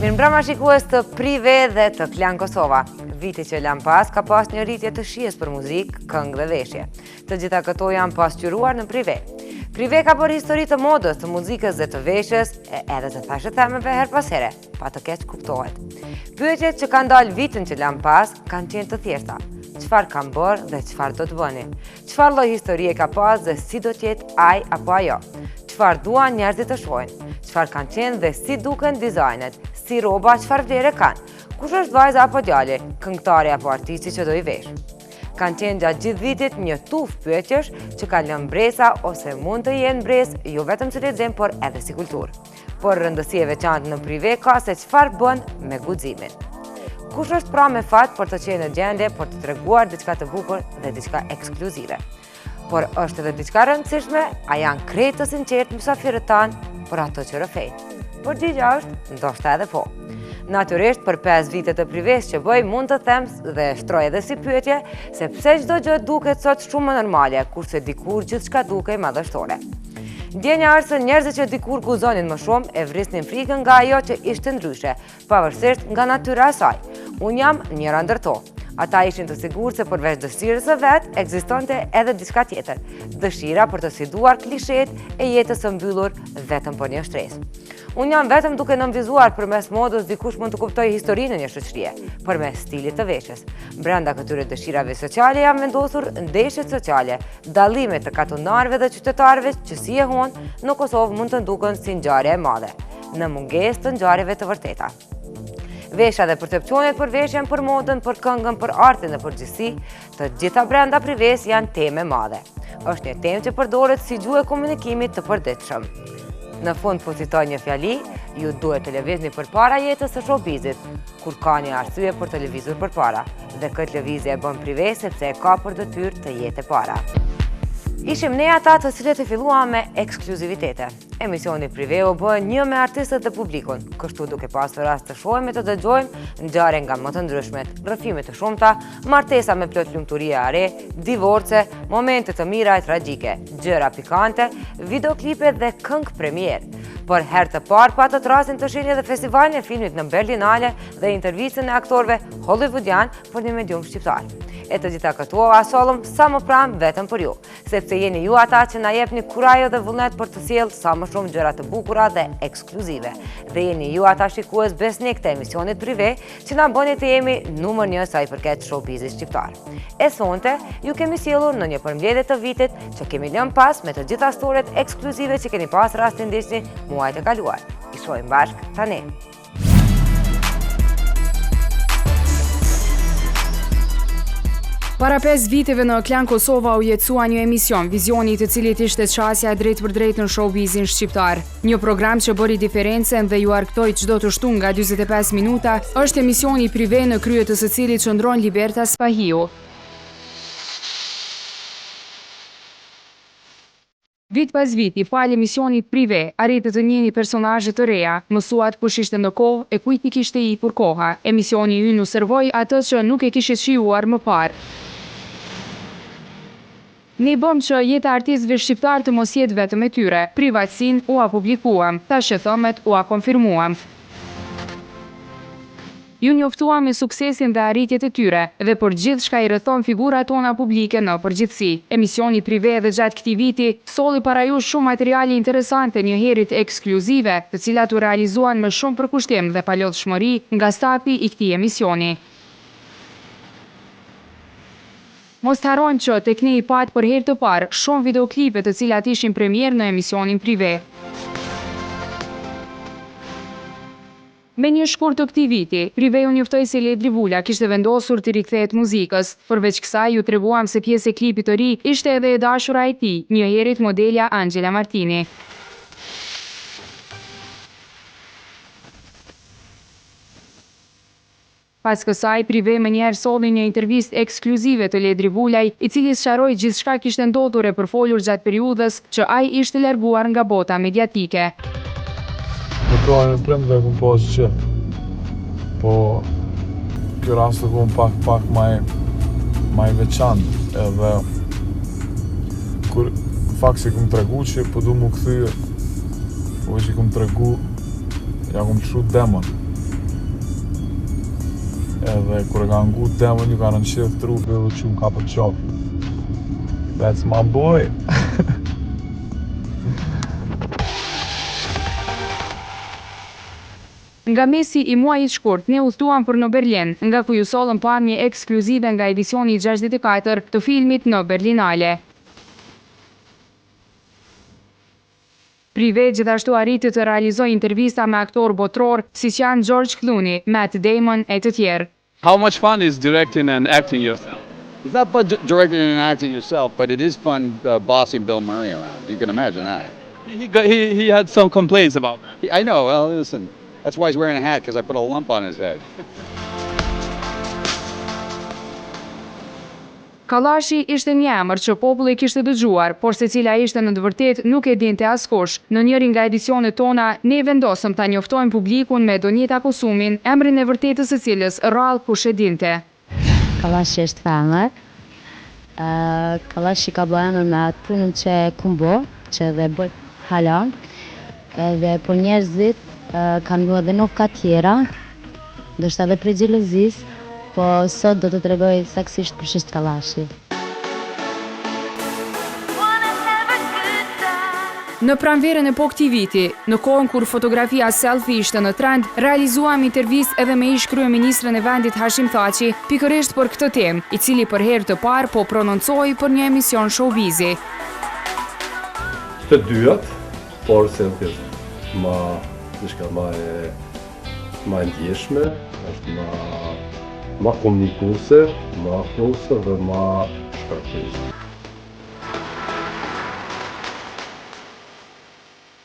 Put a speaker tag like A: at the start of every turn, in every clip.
A: Mirëmbrëma shikues të Prive dhe të Klan Kosova. Viti që lamë pas ka pas një rritje të shijes për muzikë, këngë dhe veshje. Të gjitha këto janë pasqyruar në Prive. Prive ka bërë histori të modës, të muzikës dhe të veshjes, e edhe të thashethemeve herë pas here, pa të keq kuptohet. Pyetjet që kanë dalë vitin që lamë pas kanë qenë të thjeshta. Çfarë kanë bërë dhe çfarë do të bëni? Çfarë lloj historie ka pas dhe si do të jetë ai apo ajo? Çfarë duan njerëzit të shohin? Çfarë kanë qenë dhe si duken dizajnet? Si rroba çfarë vlere kanë? Kush është vajza apo djali, këngëtari apo artisti që do i veshë? Kanë qenë gjatë gjithë vitit një tufë pyetjesh që kanë lënë mbresa ose mund të jenë mbresë jo vetëm si lexim, por edhe si kulturë. Por rëndësi e veçantë në Prive ka se çfarë bën me guximin. Kush është pra me fat për të qenë në gjendje për të treguar diçka të bukur dhe diçka ekskluzive. Por është edhe diçka e rëndësishme, a janë krejt të sinqertë mysafirët tanë për ato që rrëfejnë? Përgjigja është, ndoshta edhe po. Natyrisht, për 5 vite të Prives që bëj, mund të them dhe shtroj edhe si pyetje, se pse çdo gjë duket sot shumë më normale, kurse dikur gjithçka dukej madhështore. Ndjenja është se njerëzit që dikur guxonin më shumë e vrisnin frikën nga ajo që ishte ndryshe, pavarësisht nga natyra e saj. Unë jam njëra ndër to. Ata ishin të sigurt se përveç dëshirës së vet, ekzistonte edhe diçka tjetër, dëshira për të sfiduar klishetë e jetës së mbyllur vetëm për një shtresë. Unë jam vetëm duke nënvizuar përmes modës dikush mund të kuptojë historinë e një shoqërie, përmes stilit të veshjes. Brenda këtyre dëshirave sociale janë vendosur ndeshjet sociale, dallime të katunarëve dhe qytetarëve që si jehonë në Kosovë mund të duken si ngjarje e madhe, në mungesë të ngjarjeve të vërteta. Veshja dhe percepcionet për veshjen, për modën, për këngën, për artin në përgjithësi, të gjitha brenda Prives janë temë e madhe. Është një temë që përdoret si gjuhë e komunikimit të përditshëm. Në fund po citoj një fjali, ju duhet të lëvizni përpara jetës së showbizit, kur ka një arsye për të lëvizur përpara, dhe këtë lëvizje e bën Prive sepse e ka për detyrë të jetë e para. Ishim ne ata të cilët e filluam me ekskluzivitete. Emisioni Prive u bë një me artistët dhe publikun, kështu duke pasur rast të shohim e të dëgjojmë ngjarje nga më të ndryshmet, rrëfime të shumta, martesa me plot lumturi e hare, divorce, momente të mira e tragjike, gjëra pikante, videoklipe dhe këngë premierë. Për herë të parë patët rastin të shihni edhe festivalin e filmit në Berlinale dhe intervistën e aktorëve hollywoodian për një medium shqiptar. E të gjitha këto ua sollëm sa më pranë vetëm për ju. sepse jeni ju ata që na jepni kurajo dhe vullnet për të sjellë sa më shumë gjëra të bukura dhe ekskluzive. Dhe jeni ju ata shikues besnik të emisionit Prive që na bëni të jemi numër një sa i përket showbizit shqiptar. E sonte, ju kemi sjellur në një përmbledhje të vitit që kemi lënë pas me të gjitha storet ekskluzive që keni pas rastin ndiqni muajt e kaluar. I shohim bashkë tani.
B: Para 5 viteve në Klan Kosova u jetësua një emision, vizioni i të cilit ishte qasja e drejtpërdrejtë në showbizin shqiptar. Një program që bëri diferencën dhe ju argëtoi çdo të shtunë nga 45 minuta, është emisioni Prive në krye të së cilit qëndron Liberta Spahiu. Vit pas viti, falë emisionit Prive, arritët të njihni personazhe të reja, mësuat kush ishte në kohë e kujt i kishte ikur koha. Emisioni ynë u servoi atë që nuk e kishit shijuar më parë. Ne bëmë që jeta e artistëve shqiptarë të mos jetë vetëm e tyre. Privatësinë ua publikuam, thashethemet ua konfirmuam. Ju njoftuam me suksesin dhe arritjet e tyre dhe për gjithçka i rrethon figurat tona publike në përgjithësi. Emisioni Prive edhe gjatë këtij viti solli para jush shumë materiale interesante njëherit ekskluzive, të cilat u realizuan me shumë përkushtim dhe palodhshmëri nga stafi i këtij emisioni. Mos të harrojmë që tek ne i patë për herë të parë shumë videoklipe të cilat ishin premierë në emisionin Prive. Me një shkurt të këtij viti, Prive ju njoftoi se Ledri Vula kishte vendosur t'i rikthehet muzikës. Përveç kësaj, ju treguam se pjesë e klipit të ri ishte edhe e dashura e tij, njëherit modelja Anxhela Martini. Pas kësaj, Prive menjëherë solli një intervistë ekskluzive të Ledri Vulaj, i cili sqaroi gjithçka kishte ndodhur e përfolur gjatë periudhës që ai ishte larguar nga bota mediatike.
C: Përkrahjen e prindve e kom pas gjithë, po kjo rast u kon pak pak ma i, ma i veçantë edhe kur në fakt s'i kom tregu që po du m'u kthy, po veç i kom tregu, ja kom lëshu demon. Edhe kur e ka ngu temën ju ka rrëshqit trupi edhe që më ka për qafë. That's my boy.
B: Nga mesi i muajit shkurt, ne udhëtuam për në Berlin, nga ku ju sollëm pamje ekskluzive nga edicioni i 64 të filmit në Berlinale. Prive gjithashtu arriti të realizojë intervista me aktorë botërorë, siç janë George Clooney, Matt Damon e të tjerë.
D: How much fun is directing and acting yourself?
E: It's not fun directing and acting yourself, but it is fun uh, bossing Bill Murray around. You can imagine that.
D: He, got, he, he had some complaints about that.
E: He, I know. Well, listen, that's why he's wearing a hat because I put a lump on his head.
B: Kallashi ishte një emër që populli kishte dëgjuar, por se cila ishte në të vërtetë nuk e dinte askush. Në njërin nga edicionet tona, ne vendosëm ta njoftojmë publikun me Donjeta Kosumin, emrin e vërtetë të së cilës rrallë kush e dinte.
F: Kallashi është femër. Kallashi ka bo emër me atë punën që kum bo, që edhe bëj hala. Edhe po njerëzit kanë bo edhe nofka tjera, ndoshta edhe prej xhelozisë, po sot do të tregoj saktësisht kush është Kallashi.
B: Në pranverën e po këtij viti, në kohën kur fotografia selfie ishte në trend, realizuam intervistë edhe me ish-kryeministrin e vendit Hashim Thaçi, pikërisht për këtë temë, i cili për herë të parë po prononcohej për një emision showbizi.
G: Të dyjat, por selfie është ma diçka ma e ma e ndjeshme, është ma ma komunikuese, ma afruese dhe ma shkaktuese.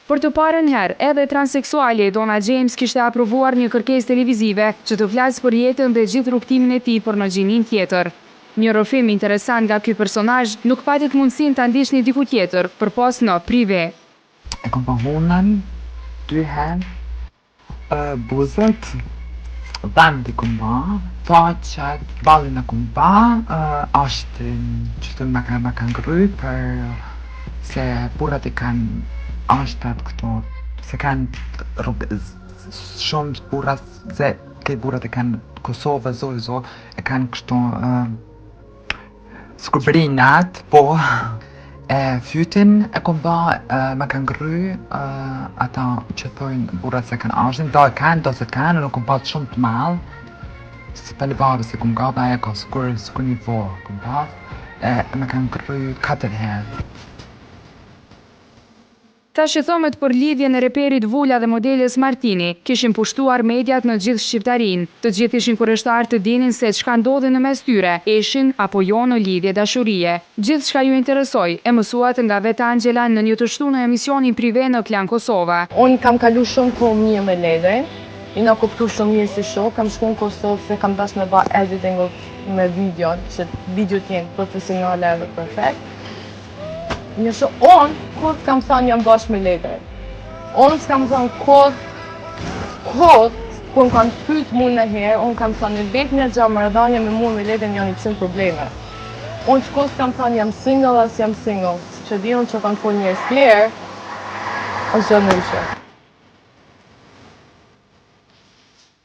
B: Për të parën herë, edhe transseksuali Edona James kishte aprovuar një kërkesë televizive që të flasë për jetën dhe gjithë rrugëtimin e tij për në gjininë tjetër. Një rrëfim interesant nga ky personazh nuk patët mundësinë ta ndiqni diku tjetër, përpos në Prive.
H: E kom pa hunën, dy herë, buzët, dhëmbët i kom ba, faqet, ballin e kom ba, ashtin që të ma kanë ma kanë grry për se burrat i kanë ashtat këto, se kanë rrugë shumë burra se ke burrat e kanë Kosovë zo zo e kanë kështu sikur brinat, po e fytin e kom ba, ma kanë grry ata që thojnë burrat se kanë ashtin, do e kanë, do se kanë, unë kom pas shumë të madh, si pale babës e kom gata e ka sikur, sikur një vorë kom pas, e ma kanë grry katër herë.
B: Thashethemet për lidhjen e reperit Vula dhe modeles Martini kishin pushtuar mediat në gjithë shqiptarinë. Të gjithë ishin kureshtarë të dinin se çka ndodhi në mes tyre, ishin apo jo në lidhje dashurie. Gjithçka ju interesoi, e mësuat nga vetë Angela në një të shtunë në emisionin Prive në Klan Kosova.
I: Unë kam kalu shumë kohë mirë me Ledrin, jena kuptu shumë mirë si shok, kam shku në Kosovë se kam dash me ba editing me video, që video t'jenë profesionale edhe perfekt. Nëse unë, kur t'kam thënë jam bashkë me Ledrin? Unë s'kam thënë kur, kur, kur më kanë pyet mu në herë, unë kam thënë e vetmja gjë marrëdhënie me mua me Ledrin janë i qenë probleme. Unë që kur s'kam thënë jam single as jam single, që di unë që kanë folë njerëz tjerë, është gjë ndryshe.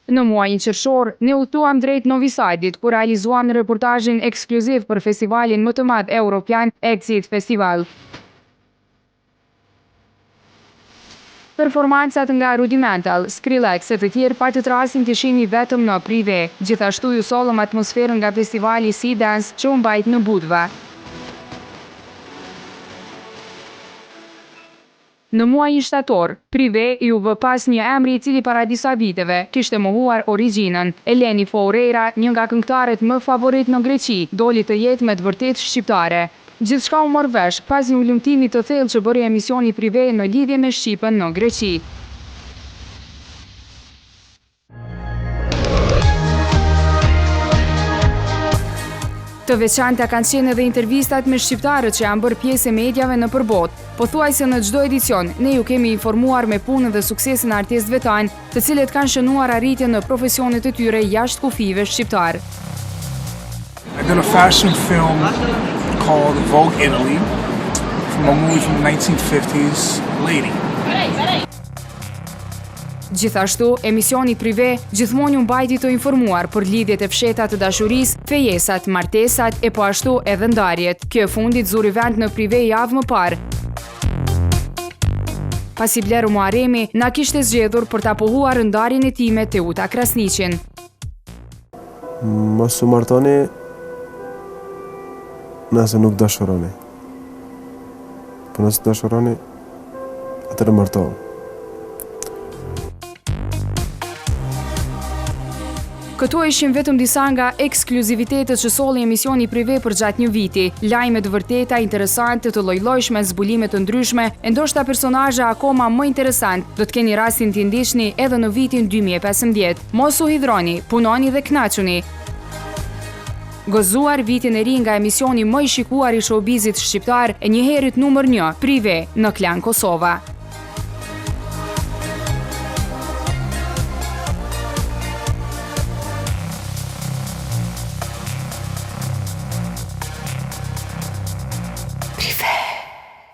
B: Në muajin qershor, ne udhëtuam drejt Novi Sadit, ku realizuam reportazhin ekskluziv për festivalin më të madh europian Exit Festival. Performancat nga Rudimental, Skrillex e të tjerë patët rastin të shihni vetëm në Prive. Gjithashtu ju sollëm atmosferën nga festivali Sea Dance që u mbajt në Budva. Në muajin shtator, Prive iu vë pas një emri i cili para disa viteve kishte mohuar origjinën. Eleni Foureira, një nga këngëtarët më favorit në Greqi, doli të jetë me të vërtetë shqiptare. Gjithçka u mor vesh pas një hulumtimi të thellë që bëri emisioni Prive në lidhje me shqipen në Greqi. Të veçanta kanë qenë edhe intervistat me shqiptarët që janë bërë pjesë e mediave nëpër botë. Pothuajse në çdo edicion, ne ju kemi informuar me punën dhe suksesin e artistëve tanë, të cilët kanë shënuar arritje në profesionet e tyre jashtë kufijve shqiptar.
J: I did a fashion film called Vogue Italy from a movie from the 1950s, Lady.
B: Gjithashtu, emisioni Prive gjithmonë ju mbajti të informuar për lidhjet e fshehta të dashurisë, fejesat, martesat e po ashtu edhe ndarjet. Kjo e fundit zuri vend në Prive javë më parë, pasi Blero Muharremi na kishte zgjedhur për ta pohuar ndarjen e tij me Teuta Krasniqin.
K: Mos u martoni nëse nuk dashuroni. Po nëse dashuroni, atëherë martohu.
B: Këto ishin vetëm disa nga ekskluzivitetet që solli emisioni Prive përgjatë një viti. Lajme të vërteta, interesante, të llojllojshme, zbulime të ndryshme, e ndoshta personazhe akoma më interesant, do të keni rastin t'i ndiqni edhe në vitin 2015. Mos u hidhroni, punoni dhe kënaquni! Gëzuar vitin e ri nga emisioni më i shikuar i showbizit shqiptar e njëherit numër 1, Prive, në Klan Kosova.